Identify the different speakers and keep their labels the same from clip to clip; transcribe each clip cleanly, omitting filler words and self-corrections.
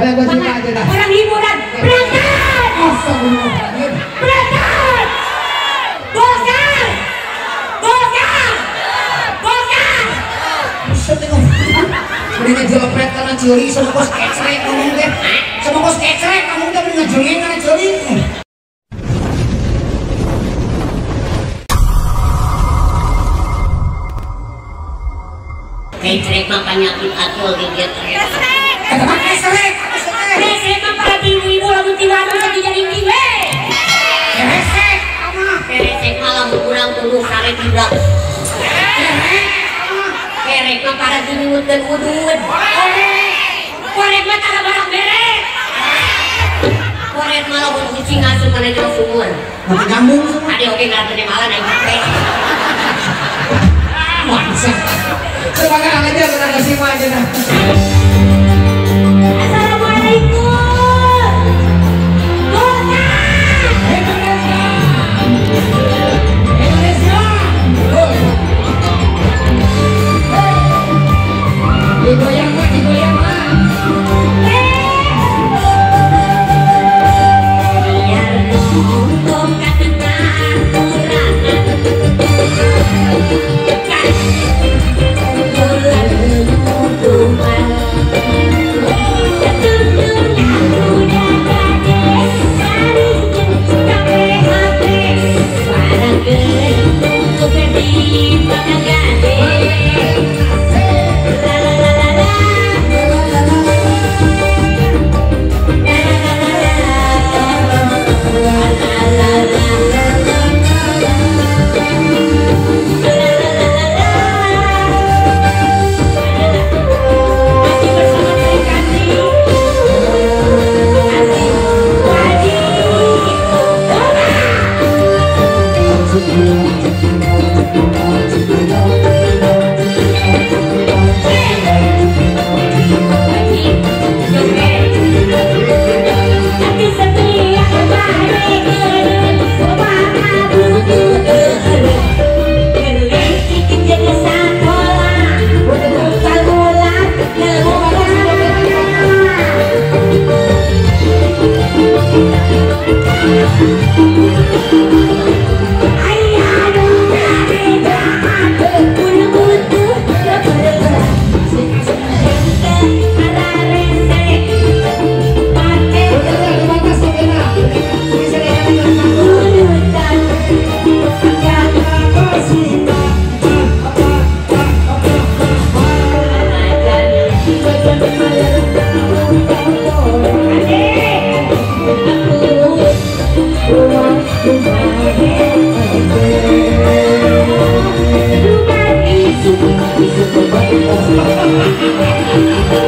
Speaker 1: Hayang gua cinta aja dah.
Speaker 2: Orang hiburan. Berangkat.
Speaker 1: Astagfirullahaladzim.
Speaker 2: Berangkat. Golkar. Golkar. Golkar.
Speaker 1: Buset tengok. Mending ngejelepret karena curi sama kos kecrek ngomong teh. Sama kos kecrek ngomong teh mending ngejengeng karena curi.
Speaker 2: Kecrek mah penyakit atuh geget.
Speaker 1: Eta mah kecrek, atuh teh.
Speaker 2: Kecrek mah para ibu-ibu lamun ti warung saja jadi we.
Speaker 1: Keresek mah.
Speaker 2: Keresek mah lamun urang tunduh sare tibra. Kerek mah para dinyutkeun udud. Korek mah tara barang bere. Korek mah lamun kucing asup kana jero sumur.
Speaker 1: Mati nyambung semua.
Speaker 2: Ade oge ngaranna malah naik capek.
Speaker 1: Masa. Semangat aja kita kasih mah aja dah.
Speaker 2: Assalamualaikum. Golkar.
Speaker 1: Indonesia. Indonesia. Digoyang mah, digoyang mah.
Speaker 2: Biar nongkrong katengah kurangan.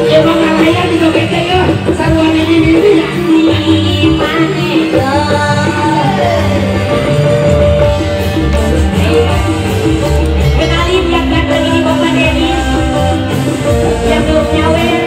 Speaker 1: Emang alaya di dompetnya ya, saruan ini ya.
Speaker 2: Kenalin yang ganteng ini Bapak Denis, yang belum nyawer.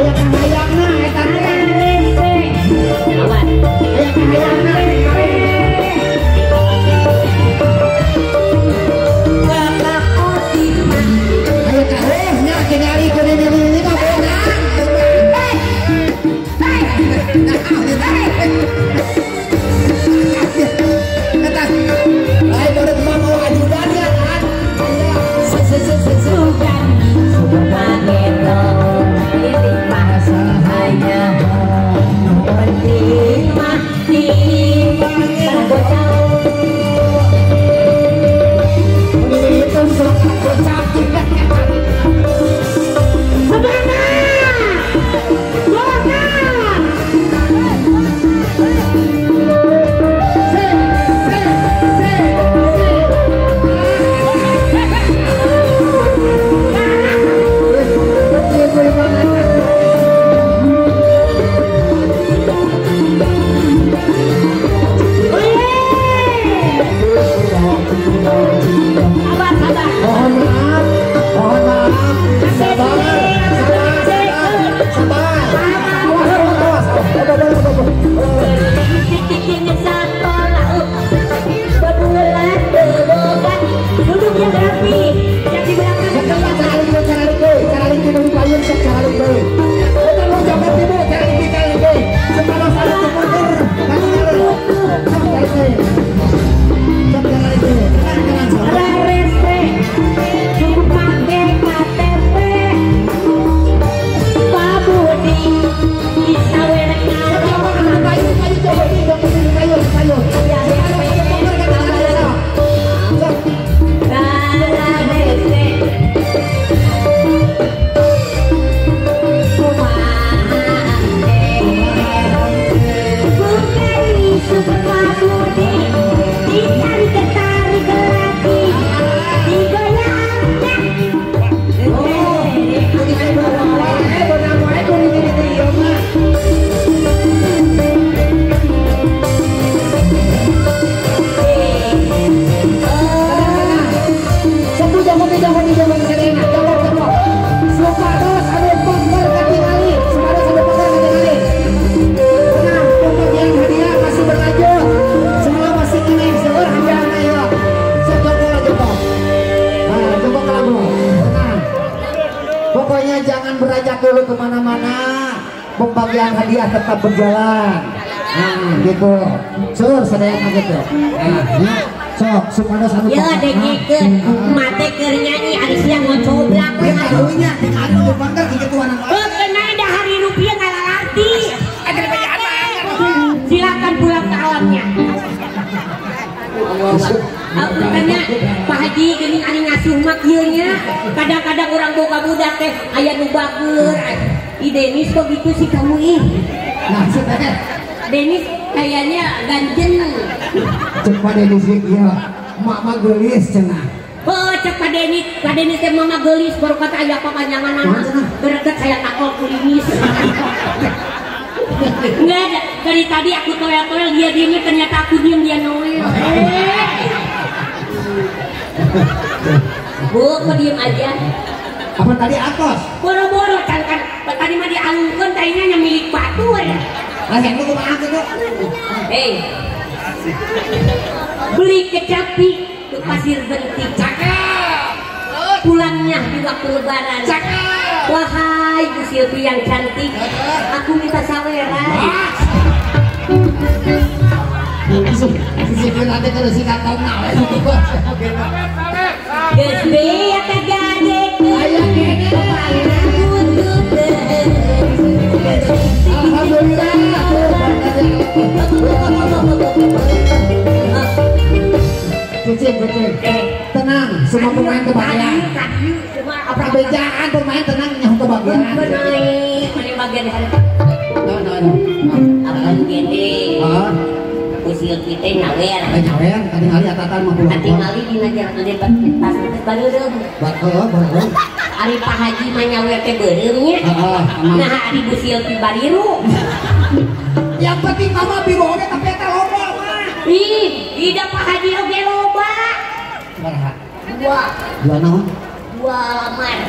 Speaker 1: Ayang-ayangna eta teh.
Speaker 2: Silpi yang di belakang. Rarese cukup pakai KTP Pak Budi bisa
Speaker 1: Pokoknya jangan beranjak dulu kemana-mana, pembagian hadiah tetap berjalan. Nah, gitu. Sur, sadayana gitu. Nah, sok, supados anu.
Speaker 2: Ya, dengikeun mate keur nyanyi ari siang ngocoblak we
Speaker 1: karunya, anu bangker kikituan.
Speaker 2: Heuh, keuna da hari rupiah ngalalarti. Silakan pulang ke alamnya. Aku tanya Pak Haji geuning ari ngasuh mah kieu nya. Kadang-kadang urang boga budak teh aya nu bager. Ih Denis kok gitu sih kamu ih.
Speaker 1: Nah, teh.
Speaker 2: Denis kayaknya ganjen.
Speaker 1: Cek Pak Denis ieu, mak mah geulis cenah.
Speaker 2: Oh, cek Pak Denis, Pak Denis teh mama geulis baru kata aya papanjanganana. Bereket saya takol kulimis. Enggak ada. Dari tadi aku toel-toel dia diemnya ternyata aku diem dia noel. Bu, kok diem aja?
Speaker 1: Apa tadi atos?
Speaker 2: Boro-boro kan kan tadi mah dialungkeun tainya nya milik batur.
Speaker 1: Lah yang lu kumaha kitu?
Speaker 2: Hei. Beli kecapi ke Pasir Gentih.
Speaker 1: Cakep.
Speaker 2: Pulangnya di waktu lebaran.
Speaker 1: Cakep.
Speaker 2: Wahai Bu Silvi yang cantik, aku minta saweran.
Speaker 1: Silvi nanti kalau si kantongna we.
Speaker 2: Geus beak kagadekeun.
Speaker 1: Aya kene. Alhamdulillah. Kucing, kucing. Tenang, semua pemain kebagian. Perbedaan pemain tenang nyaho kebagian.
Speaker 2: Mana bagian hareup?
Speaker 1: Naon.
Speaker 2: Abang gede.
Speaker 1: Heeh.
Speaker 2: Usil kita nyawer.
Speaker 1: Nyawer, tadi ngali atatan mah pulang.
Speaker 2: Tadi ngali dina jalan teh tas bareureum.
Speaker 1: Heeh, bareureum.
Speaker 2: Ari Pak Haji mah nyawer teh beureum nya.
Speaker 1: Heeh.
Speaker 2: Nah, ari Bu Silvi bariru.
Speaker 1: Yang penting mama bibohna tapi eta loba mah.
Speaker 2: Ih, ida Pak Haji oge loba.
Speaker 1: Sabaraha?
Speaker 2: Dua.
Speaker 1: Dua naon?
Speaker 2: 2 lamar.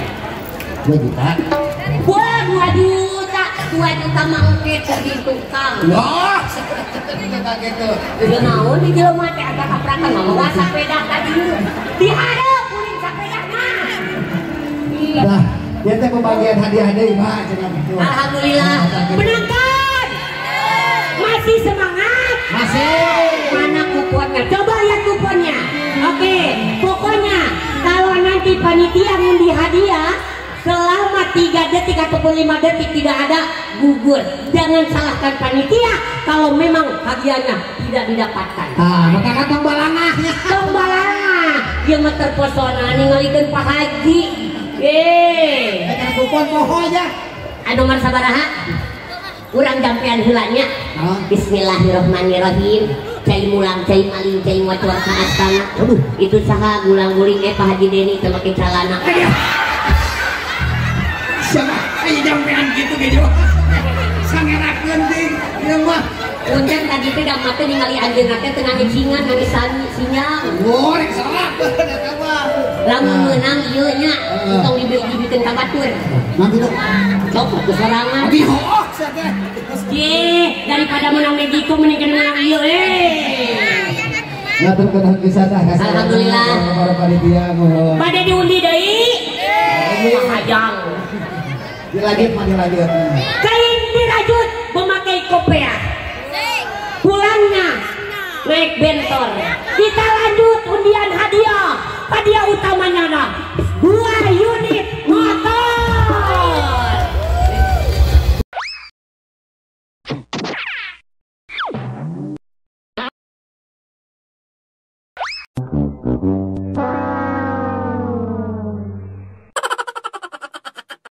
Speaker 1: 2 juta.
Speaker 2: Wah, 2 juta. 2 juta mangke di tukang.
Speaker 1: Wah, gitu.
Speaker 2: Udah naon di jelema teh agak kaprakan mah sapeda tadi. Dihareup kuring sapeda mah.
Speaker 1: Nah, dia teh pembagian hadiah deui mah cenah gitu.
Speaker 2: Alhamdulillah. Penonton. Masih semangat?
Speaker 1: Masih.
Speaker 2: Mana kuponnya? Coba lihat kuponnya. Oke, pokoknya kalau nanti panitia ngundi hadiah selama 3 detik ataupun 5 detik tidak ada gugur. Jangan salahkan panitia kalau memang hadiahnya tidak didapatkan.
Speaker 1: Ah, maka kan tong balangah nya.
Speaker 2: Tong balangah. Ieu mah terpesona ningalikeun Pak Haji. Eh,
Speaker 1: kana kupon poho aja.
Speaker 2: Anu nomor sabaraha? Urang jampean heula nya. Bismillahirrahmanirrahim. Cai mulang, cai maling, cai ngocor ka astana. Itu saha gulang-guling Pak Haji Deni teu make calana.
Speaker 1: Siapa aya jampean kitu ge jo. Sangerakeun ting ieu mah.
Speaker 2: Punten tadi teh da mah teh ningali anjeunna teh teu ngangecingan nangis sinyal.
Speaker 1: Oh, rek salah eta mah.
Speaker 2: Lamun meunang ieu nya tong dibikeun ka batur.
Speaker 1: Nah kitu.
Speaker 2: Sok ku sorangan.
Speaker 1: Abi hooh sia teh.
Speaker 2: Ye, daripada menang Mexico mendingan menang ieu eh.
Speaker 1: Ngaturkeun nuhun pisan tah ka
Speaker 2: Alhamdulillah.
Speaker 1: Para panitia nuhun.
Speaker 2: Bade diundi deui. Hayang.
Speaker 1: Dilanjut mah dilanjut.
Speaker 2: Kain dirajut memakai kopiah. Pulangnya naik bentor. Kita lanjut undian hadiah. Hadiah utamanya